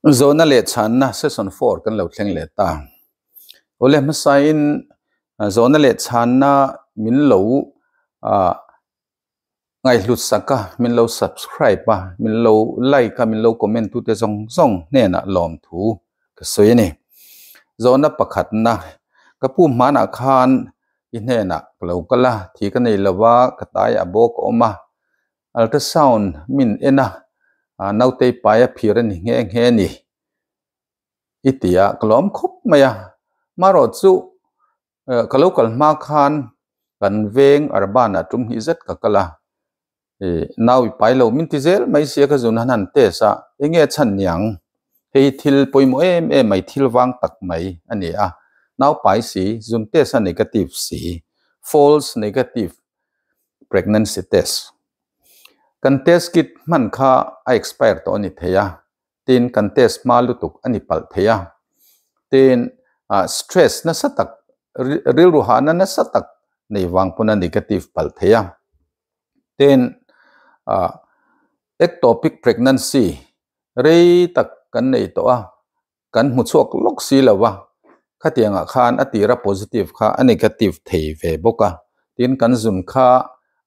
Zawhna leh chhanna Session 4 kan lo thleng leh ta. Awle hmasain zawhna leh chhanna min lo ngaihhlut sak a, min lo subscribe a, min lo like a, min lo comment tute zawng zawng hnenah lawmthu ka sawi a ni. Zawhna pakhatna, ka pu hmanah khan i hnenah ka lo kal a, thi ka nei lo va, ka tai a bawk a awm a, Ultrasound min en a, nautei pai a phir a ni nghe nghe a ni i ti a, ka lawm khawp mai a. Marawh chu ka lo kal hma khan kan veng Arban ah tum hnih zet ka kal a, nau i pai lo min ti zel mai sia ka zun han han test a, enge a chhan niang? Hei hi thil pawimawh em em mai, thil vang tak mai a ni a, nau pai si, zun test a negative si, false negative pregnancy test. Kan test kit hman kha a expire tawh a ni thei a, tin kan test hma lutuk a ni palh thei a, tin stress nasa tak, rilru hahna nasa tak nei vang pawn a negative palh thei a, tin ectopic pregnancy rei tak kan nei tawh a, Kan hmu chhuak lawk si lo a, khatiangah khan a tira positive kha a negative thei ve bawk a, tin kan zun kha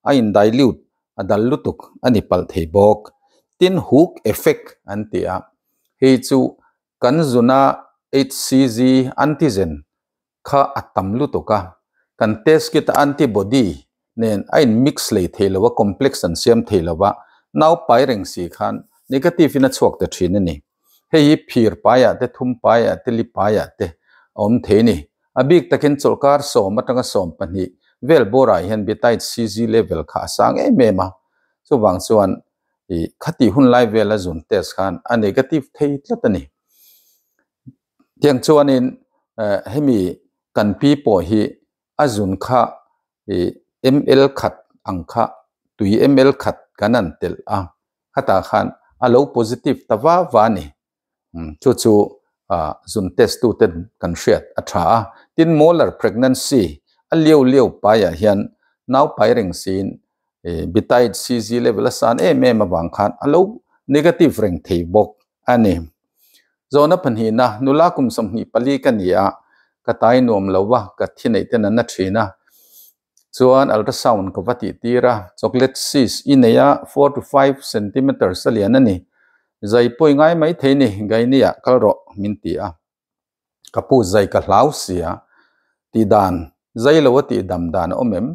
a in dilute, a dal lutuk a ni palh thei bawk. Tin hook effect an ti a, hei chu kan zuna HCG antigen kha a tam lutuk a, kan test kit a antibody nen a in mix lei thei lo a, complex an siam thei lo a, nau pai reng si khan negative in a chhuak ta thin a ni. Hei hi phir paiah te, thum paiah te, li paiah te a awm thei a ni. A bik takin chawlhkar sawm atanga 12 vel bawrah hian beta HCG level kha a sang em em a, chuvang chuan ih khati hun lai vela zun test khan a negative thei tlat a ni. Tiang chuanin hemi kan pi pawh hi a zun kha ih ml khat ang kha tui ml khat kan han telh a, khatah khan a lo positive ta va va a ni. Chu chu zun test tu ten kan hriat a tha a. Tin molar pregnancy a liau liau paiah hian nau pai reng siin beta HCG level a san em em avang khan a lo negative reng thei bawk a ni. Zawhna pahnihna, nula kum 24 ka ni a, ka tai nuam lo va, ka thi neih ten an na thin a. Chuan ultrasound ka va tih tir a, chocolate cyst i nei a, 4 to 5 centimeters a lian a ni. Zai pawi ngai mai thei ni, Gynae ah kal rawh min ti a. Ka pu zai ka hlau sia, tih dan, zai lo a tih dam dan a awm em?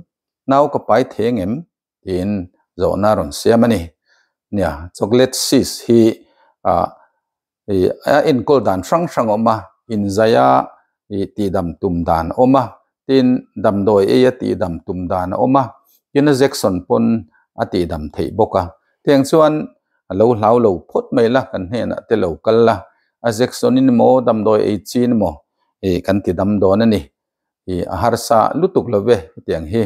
Nau ka pai thei ang em? Tiin zawhna a rawn siam a ni. Nia, chocolate cyst hi ah ih a enkawl dan hrang hrang a awm a, inzaia ih tihdam tum dan a awm a, tin damdawi eia tihdam tum dan a awm a, tin a jection pawn a tihdam theih bawk a. Tiang chuan a lo hlau lo phawt mai la, kan hnenah te lo kal la, a jection in emaw damdawi ei chin emaw ih kan tidam dawn a ni. Ih a harsa lutuk lo ve hetiang hi.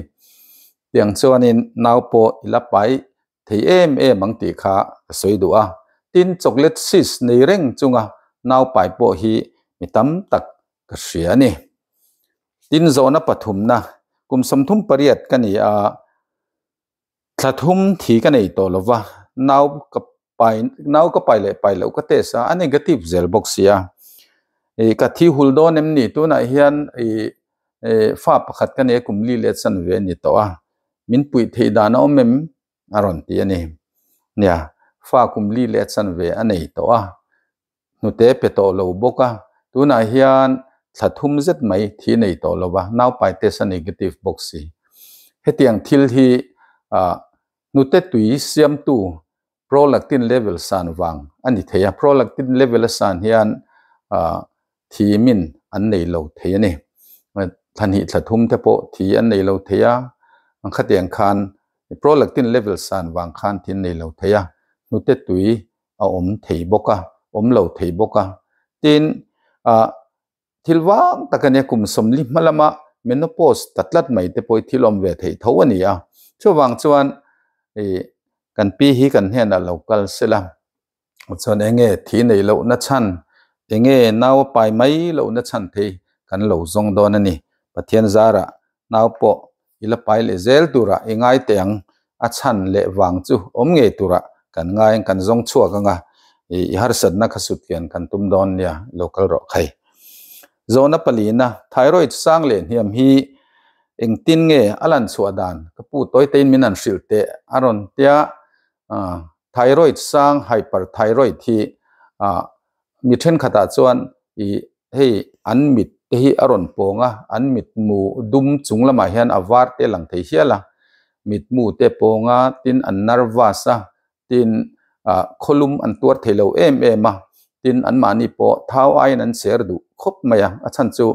Tiang chuanin nau pawh i la pai thei em em ang tih kha ka sawi duh a. Tin chocolate cyst nei reng chunga nau pai pawh hi mi tam tak ka hria a ni. Tin zawhna pathumna kum 38 ka ni a, thla thum thi ka nei tawh lo va, nau ka pai nau ka pai leh pai loh ka test a, a negative zel bawk sia. Ih ka thi hul dawn em ni tunah hian ih fa pakhat ka nei a kum li leh chanve a ni tawh a, min puih theih dan a awm em a rawn ti a ni. Nia, fa kum li leh chanve a nei tawh a, hnute pe tawh lo bawk a, tunah hian thla thum zet mai thi nei tawh lo va, naupai test a negative bawk si. Hetiang thil hi hnute tui siamtu prolactin level san vang a ni thei a, prolactin level a san hian thi min an nei lo thei a ni. Thla hnih thla thum te pawh thi an nei lo thei a, ang khatiang khan prolactin level san vang khan thi an nei lo thei a, hnute tui a awm thei bawk a, awm lo thei bawk a. Tin, thil vang tak a nia kum 40 hma lama menopause ta tlat mai te pawh hi thil awm ve theih tho a ni a. Chuvang chuan ih kan pi hi kan hnenah lo kal sela chuan eng nge thi nei lohna chhan, eng nge nau a pai mai lohna chhan thei kan lo zawng dawn a ni. Pathian zarah nau pawh i la pai leh zel turah i ngai teh ang, a chhan leh vang chu awm ngei turah kan ngai ang kan zawng chhuak ang a. I harsatna kha sut kian kan tum dawn nia, lo kal rawh khai. Zawhna palina, Thyroid sang leh hniam hi engtin nge a lan chhuah dan? Ka pu tawi tein min han hrilh teh a rawn tia. Thyroid sang, hyperthyroid, hi mi thenkhatah chuan i hei an mit te hi a rawn pawng a, an mitmu dum chung lamah hian a var te a lang thei hial a, mitmu te a pawng a, tin an nervous a, tin ah khawlum an tuar thei lo em em a, tin anmahni pawh thau aiin an cher duh khawp mai a, a chhan chu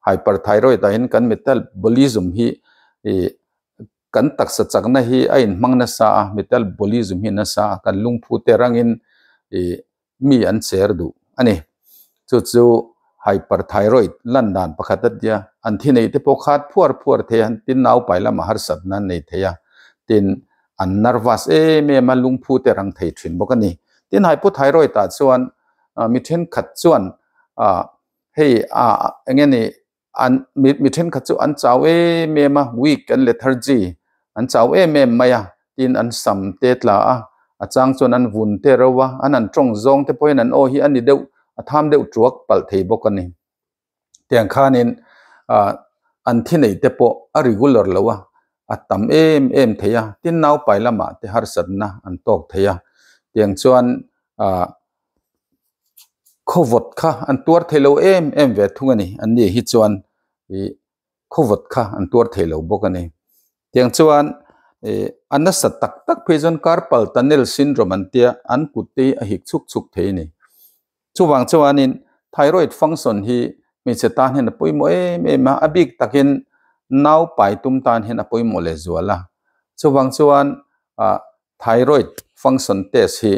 hyperthyroid ah hian kan metabolism hi ih kan taksa chakna hi a inhmang nasa a, metabolism hi nasa a, kan lungphu te rangin ih mi an cher duh a ni. Chu chu hyperthyroid lan dan pakhat a tia, an thi nei te pawh khat phuar phuar thei a, tin naupai lamah harsatna an nei thei a, tin an nervous em em a, lungphu te rang thei thin bawk a ni. Tin hypothyroid ah chuan mi thenkhat chuan ah hei ah eng nge ni an mi mi thenkhat chu an chau em em a weak an lethargy an chau em em mai a tin an sam te tla a a chang chuan an vun te reuh a an han tawng zawng te pawhin an aw hi a ni deuh a tham deuh tuak palh thei bawk a ni tiang khanin ah an thi nei te pawh a regular lo a a tam em em thei a tin naupai lamah te harsatna an tawk thei a tiang chuan ah. Khawvawt kha an tuar thei lo em em ve thung a ni. An ni hi chuan ih khawvawt kha an tuar thei lo bawk a ni. Tiang chuan ih a nasa tak tak phei chuan carpal tunnel syndrome an tia an kut te hi a hik chuk chuk thei a ni. Chuvang chuanin thyroid function hi hmeichhe tan hian a pawimawh em em a, a bik takin nau pai tum tan hian a pawimawh lehzual a. Chuvang chuan ah thyroid function test hi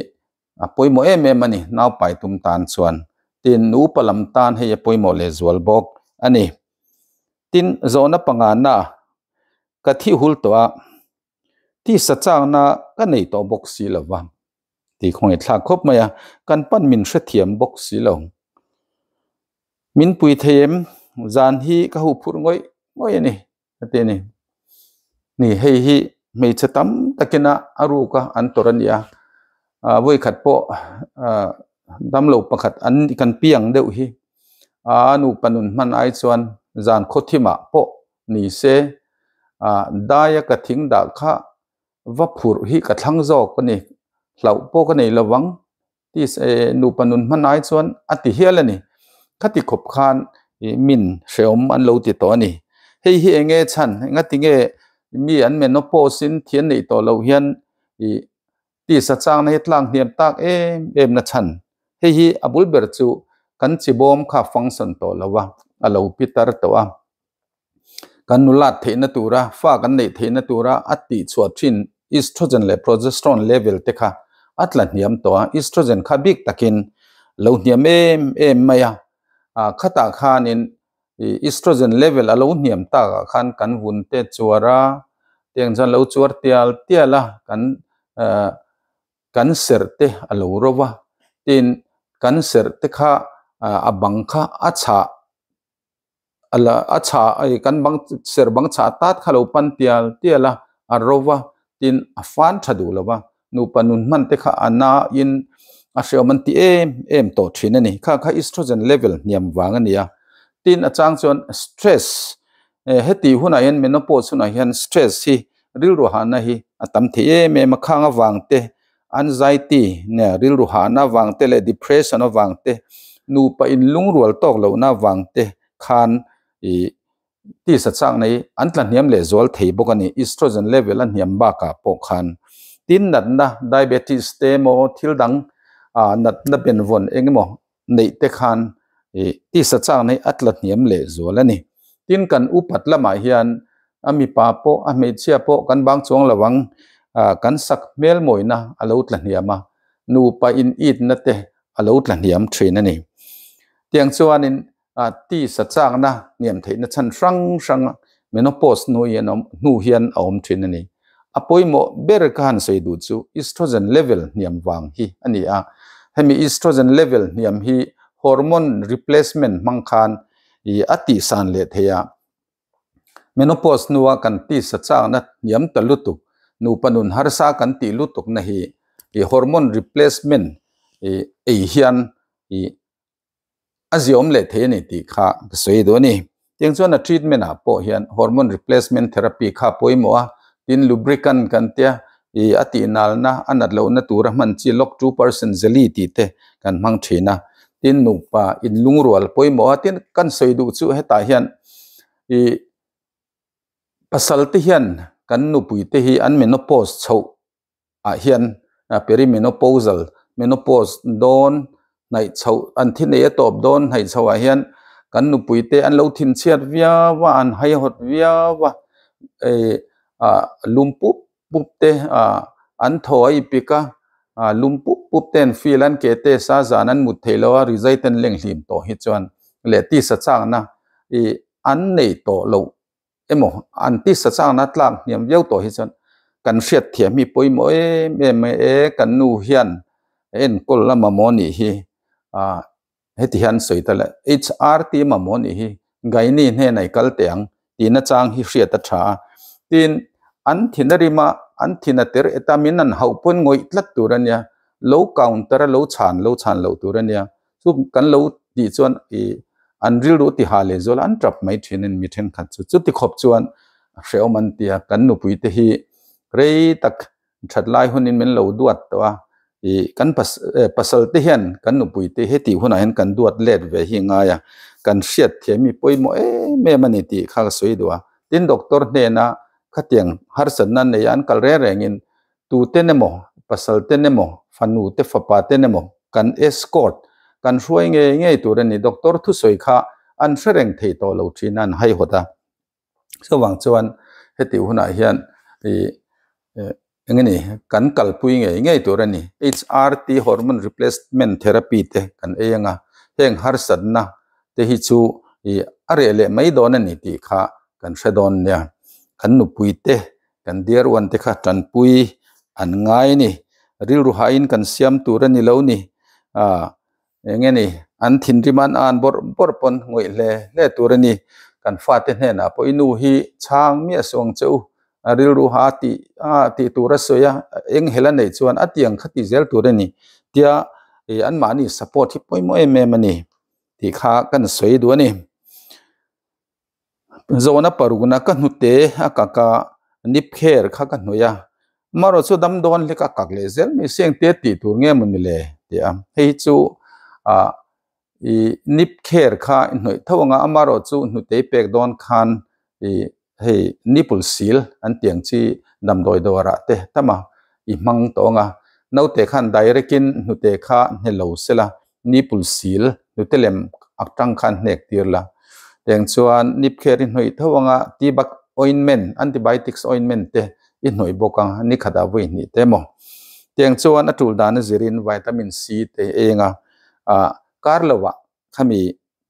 A pawimawh em em a ni, naupai tum tan chuan. Tin, nupa lam tan hei a pawimawh lehzual bawk a ni. Tin, zawhna pangana ka thi hul tawh a, tisa chakna ka nei tawh bawk si lo va, tih khawngaih thlak khawp mai a, kan pan min hrethiam bawk si lo. Min pui thei em? Zan hi ka huh phurh ngawih ngawih a ni. A ti a ni. Ni hei hi hmeichhe tam takin a a ruk a an tawrh a ni a, ah vawikhat pawh ah damlo pakhat an kan piang deuh hi a nupa nun hman ai chuan zan khawthimah pawh ni se ah daia ka thing dah kha va phurh hi ka thlang zawk a ni hlauh pawh ka nei lovang. Tis e nupa nun hman ai chuan a ti hial a ni. Khati khawp khan ih min hrehawm an lo ti tawh a ni. Hei hi eng nge chhan? Engati nge mi an menopause in thi an neih tawh loh hian ih tis a changna hi tlang hniam tak em em na chhan? Hei hi a bul ber chu kan chi bawm kha function tawh lo a, a lo pi tar tawh a. Kan nulat theihna tura, fa kan neih theihna tura a tihchhuah thin estrogen leh progesterone level te kha a tla hniam tawh a, estrogen kha bik takin lo hniam em em mai a, khatah khanin estrogen level a lo hniam takah khan kan vun te chuar a, tiang chuan lo chuar tial tial a, kan kan serh te a lo ro va, tin kan serh te kha a bang kha a chhah. a chhah ai kan bang ser bang chhah tat kha lo pan tial tial a a ro va tin a fan tha duh lo va nupa nun hman te kha a na in a hreawm an ti em em tawh thin a ni kha kha estrogen level hniam vang a ni a tin a chang chuan stress heti hunah hian menopause hunah hian stress hi rilru hahna hi a tam thei em em a khang avang te anxiety nge rilru hahna avang te leh depression avang te nupa in lungrual tawk lohna avang te khan ih tisa chak nei an tla hniam leh zual thei bawk a ni estrogen level a hniam bakah pawh khan tin natna diabetes te emaw thil dang ah natna benvawn eng emaw neih te khan ih tisa chak nei a tla hniam leh zual a ni. Tin kan upat lamah hian a mipa pawh a hmeichhia pawh kan bang chuang lo ang ah kan sak hmel mawina a lo tla hniam a, nupa in itna te a lo tla hniam thin a ni. Tiang chuanin ah tisa chakna hniam theihna chhan hrang hrang menopause hnu hian a awm hnu hian a awm thin a ni. A pawimawh ber ka han sawi duh chu estrogen level hniam vang hi a ni a, hemi estrogen level hniam hi hormone replacement hmang khan ih a tihsan leh thei a. Menopause hnua kan tisa chakna hniam ta lutuk, nupa nun harsa kan tih lutukna hi ih hormone replacement ei hian a ziawm leh thei a ni tih kha ka sawi duh a ni. Tiang chuan a treatment ah pawh hian hormone replacement therapy kha a pawimawh a, tin lubricant kan tia ih a tih nalna a nat lohna tura hman chi lock 2% jelly tih te kan hmang thin a, tin nupa inlungrual pawimawh a, tin kan sawi duh chu hetah hian ih pasal te hian kan nupui te hi an menopause chhoh ah hian perimenopausal menopause dawn hnaih chhoh an thi nei a tawp dawn hnaih chhoh ah hian kan nupui te an lo thinchhiat viau a an haihawt viau a eh ah lum pup pup te ah an thaw a ipik a ah lum pup pup te an feel an ke te sa zan an mut theih loh a rizai te an leng hlim tawh hi chuan leh tisa chakna ih an nei tawh loh emaw an tisa chakna tlak hniam viau tawh hi chuan kan hriat thiam hi pawimawh em em mai e kan nu hian enkawl la mamawh anih hi ah heti hian sawi ta le HRT mamawh anih hi Gaini hnenah i kal teh ang tihna chang hi hriat a tha a tin an thin a rim a an thin a ter eta min an hauh pawn ngawih tlat tur a nia lo counter a lo chhan lo chhan loh tur a nia Chu kan lo tih chuan ih an rilru ti ha leh zual an tap mai thin in mi thenkhat chu chuti khawp chuan hrehawm an ti a, kan nupui te hi rei tak that lai hunin min lo duat tawh a, ih kan pasal te hian kan nupui te hetih hunah hian kan duat let ve hi ngai a, kan hriat thiam hi pawimawh em em a ni tih kha ka sawi duh a, tin doctor hnena khatiang harsatna nei an kal reng rengin Tuten emaw, pasal ten emaw, fanu te fapa ten emaw kan escort, kan hruai ngei ngei tur a ni. Doctor thusawi kha an hre reng thei tawh lo thin a, an haihawt a. Chuvang chuan heti hunah hian ih eng nge ni kan kalpui ngei ngei tur a ni. HRT, Hormone Replacement Therapy te kan ei ang a, heng harsatna te hi chu ih a reh leh mai dawn a ni tih kha kan hre dawn nia. Kan nupui te Kan dear one te kha tanpui an ngai a ni. Rilru hain kan siam tur a ni lo ni. Ah, eng nge ni, an thinrim an an bawrh bawrh pawn ngawih hle hle tur a ni. Kan fate hnenah pawh i nu hi chhang miah suh ang che u. A rilru ha tih a tih tur a sawi a, eng hel a neih chuan a tiang kha ti zel tur a ni. Tia anmahni support hi pawimawh em em a ni tih kha kan sawi duh a ni. Zawhna parukna ka hnute a kak a, nipkher kha ka hnawih a, marawh chu dam dawn hlek a kak leh zel mai seng te tih tur nge maw ni le ti a, hei hi chu ah ih nipkher kha i hnawih tho ang a, amarawh chu hnute i pek dawn khan ih hei nipple seal an tih ang chi damdawi dawrah te tam a i hmang tawh ang a, naute khan direct in hnute kha hne lo sela nipple seal hnute lem atang khan hnek tir la teng chuan nip kher i hnawih tho anga tibak ointment antibiotics ointment te i hnawih bawk ang ni khatah vawi hnih te emaw teng chuan a tul dan a zirin vitamin C te eng a ah kar lovah khami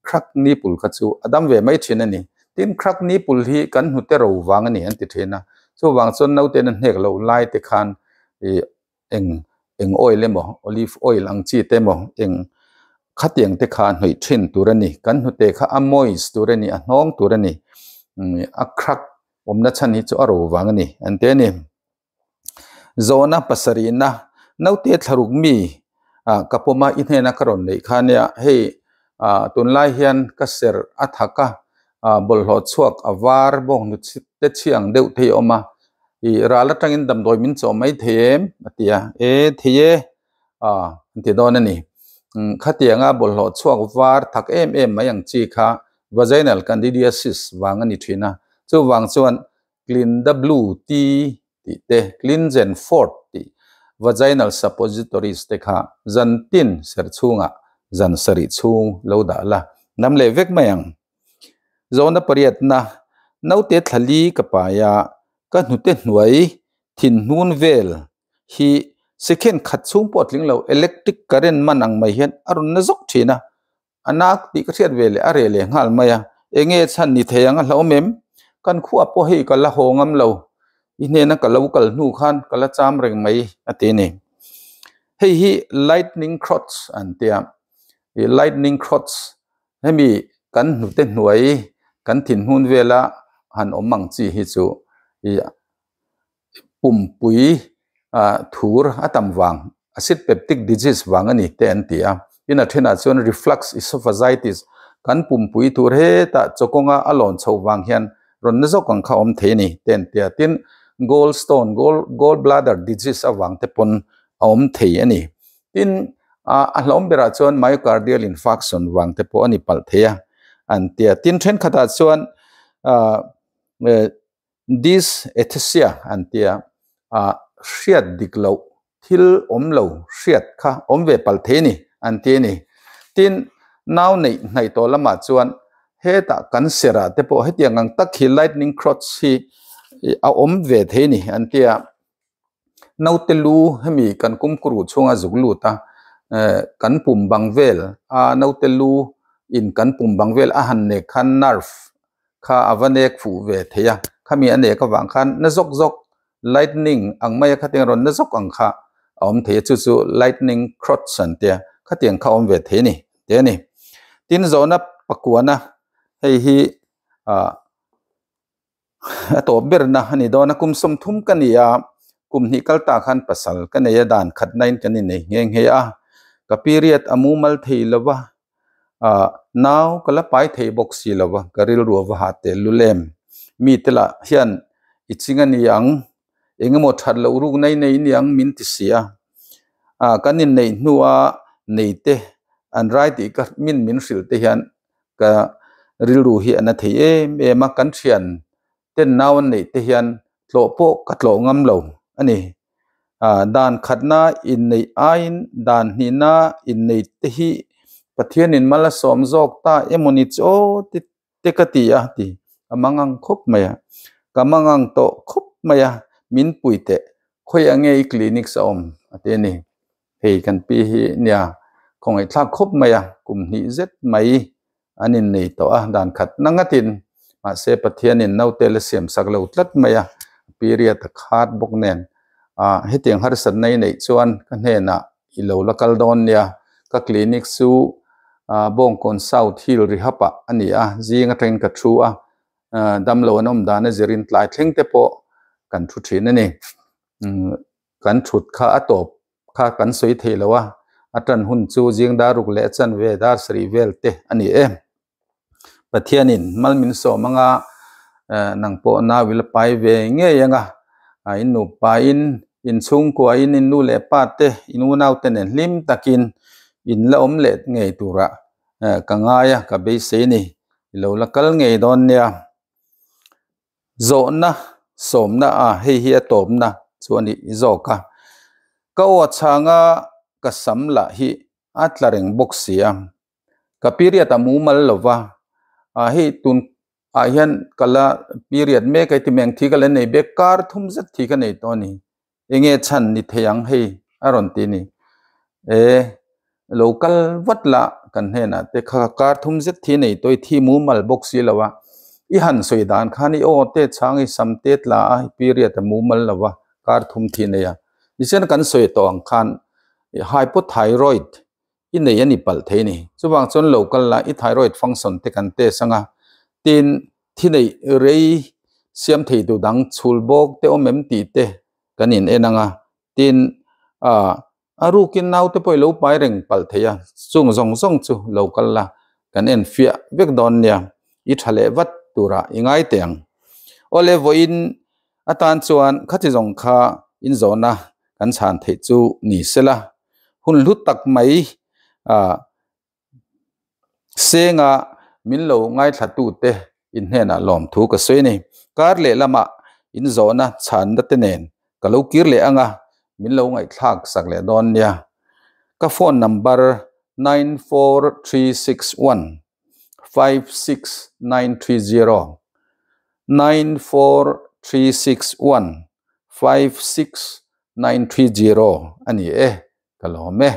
crack nipple kha chu a dam ve mai thin a ni tin crack nipple hi kan hnute ro vang a ni an ti thin a chuvang chuan naute na hnek loh lai te khan ih eng eng oil emaw olive oil ang chi te emaw eng khatiang te kha hnawih thin tur a ni kan hnute kha a moist tur a ni a hnawng tur a ni a crack awmna chhan hi chu a ro vang a ni an ti a ni zawhna pasarihna naute thlaruk mi ah ka pawm a i hnena ka rawn neih kha nia hei ah tunlai hian ka serh a thak a ah bawlhhlawh chhuak a var bawk te chhiang deuh te hi a awm a ih ral atangin damdawi min chawh mai thei em a ti a e thei e ah an ti dawn a ni khatianga bawlhhlawh chhuak var thak em em mai ang chi kha vaginal candidiasis vang a ni thin a chuvang chuan clean the blue tea tih te cleanse and fort tih vaginal suppositories te kha zan tin ser chhungah zan sarih chhung lo dah la nam leh vek mai ang. Zawhna pariatna, Naute thlali ka pai a, ka hnute hnuai thin hnun vel hi second khat chhung pawh a tling lo, electric current man ang mai hian a rawn na zawk thin a, a nak tih ka hriat ve leh a reh leh nghal mai a, enge chhan ni thei ang a hlauhawm em? Kan khuah pawh hei ka la haw ngam lo, i hnena ka lo kal hnu khan ka la cham reng mai a ti a ni. Hei hi lightning crots an tia, lightning crots Hemi kan hnute hnuai kan thin hmun vela han awm ang chi hi chu ih pumpui ah thur a tam vang Acid peptic disease vang a ni te an ti a. Tin a thenah chuan reflux esophagitis kan pumpui tur hetah chawkawnga a lawn chhoh vang hian rawn na zawk ang kha awm thei a ni te an ti a. Tin gallstone, gall gall bladder disease avang te pawn a awm thei a ni. Tin a hlawm berah chuan myocardial infarction vang te pawh a ni palh thei a an ti a. Tin thenkhatah chuan Dysesthesia an tia, ah hriat dik loh thil awm lo hriat kha awm ve palh thei a ni an ti a ni. Tin, nau neih hnaih tawh lamah chuan hetah kan serah te pawh hetiang ang tak hi lightning crots hi a awm ve thei a ni an tia. Naute lu hemi kan kumkuru chhunga zuk lut a, kan pum bang vel a naute lu in kan pum bang vel a han nek khan nerve kha a va nek fuh ve thei a, khami a nek avang khan na zawk zawk lightning ang mai a khatiang rawn na zawk ang kha a awm thei a, chu chu lightning crots an tia khatiang kha a awm ve thei a ni tih a ni. Tin zawhna pakuana hei hi ah a tawp berna a ni dawn a, kum 30 ka ni a, kum hnih kal ta khan pasal ka nei a dan khat nain kan innei nghe nghe a, ka period a mumal thei lo va. Ah nau ka la pai thei bawk si lo va, ka rilru a va ha tel lul em. Mite lah hian i ching a ni ang, eng emaw that loh ruk nei nei ni ang min ti si a. Ah kan inneih hnua neite an rai tih ka min min hrilh te hian ka rilru hi a na thei em em a, kan thian ten nau an neih te hian tlawh pawh ka tlawh ngam lo a ni. Ah dan khatna inneih aiin dan hnihna inneih te hi Pathianin mal a sawm zawk ta emawni chu aw ti te ka ti a ti ka mangang khawp mai a, ka mangang tawh khawp mai a min pui teh khawiah nge i clinic a awm a ti a ni. Hei kan pi hi nia khawngaihthlak khawp mai a kum hnih zet mai an innei tawh a, dan khat na ngatin mahse Pathianin naute la siam sak lo tlat mai a, period a khat bawk nen ah hetiang harsatna i neih chuan ka hnenah i lo la kal dawn nia, ka clinic chu ah Bawngkawn South Hill Rehab ah a ni a, zing atangin ka thu a, damlo an awm dan a zirin tlai thleng te pawh kan thu thin a ni, kan thut kha a tawp kha kan sawi thei lo a, a tan hun chu zing dar ruk leh a chanve dar sarih vel te a ni e. Pathianin mal min sawm anga nang pawh nau i la pai ve ngei anga in nupa in in chhungkua in in nu leh pa te in unau te nen hlim takin in la awm leh ngei turah ka ngai a ka beisei a ni i lo la kal ngei dawn nia. Zawhna sawmna a hei hi a tawpna chu a nih zawk a, ka aw chhanga ka sam lah hi a tla reng bawk si a, ka period a mumal lo va, ah hei tun ah hian ka la period mek a ti mai ang thi ka la nei bek kar thum zet thi ka nei tawh a ni. Enge chhan ni thei ang hei a rawn ti ni. E lo kal vat la kan hnenah te kha kar thum zet thi nei tawh i thi mumal bawk si lo a, i han sawi dan khan i aw te chhang i sam te tla a i period a mumal lo a kar thum thi nei a. Tichuan kan sawi tawh ang khan hypothyroid i nei a ni palh thei a ni. Chuvang chuan lo kal la i thyroid function te kan test anga tin thi neih rei siam thei tu dang chhul bawk te awm em tih te kan in en anga tin ah a rukin naute pawh i lo pai reng palh thei a chung zawng zawng chu lo kal la kan en fiah vek dawn nia i tha leh vat turah i ngai teh ang. Awle vawiin atan chuan khati zawng kha inzawhna kan chhan theih chu ni sela hun hlu tak mai ah Senga min lo ngaithlatute in hnenah lawmthu ka sawi a ni. Kar leh lamah in zawhna chhanna te nen ka lo kir leh ang a, min lo ngaihthlak sak leh dawn nia. Ka phone number 94361 56930 94361 56930 a ni e, ka lawm e.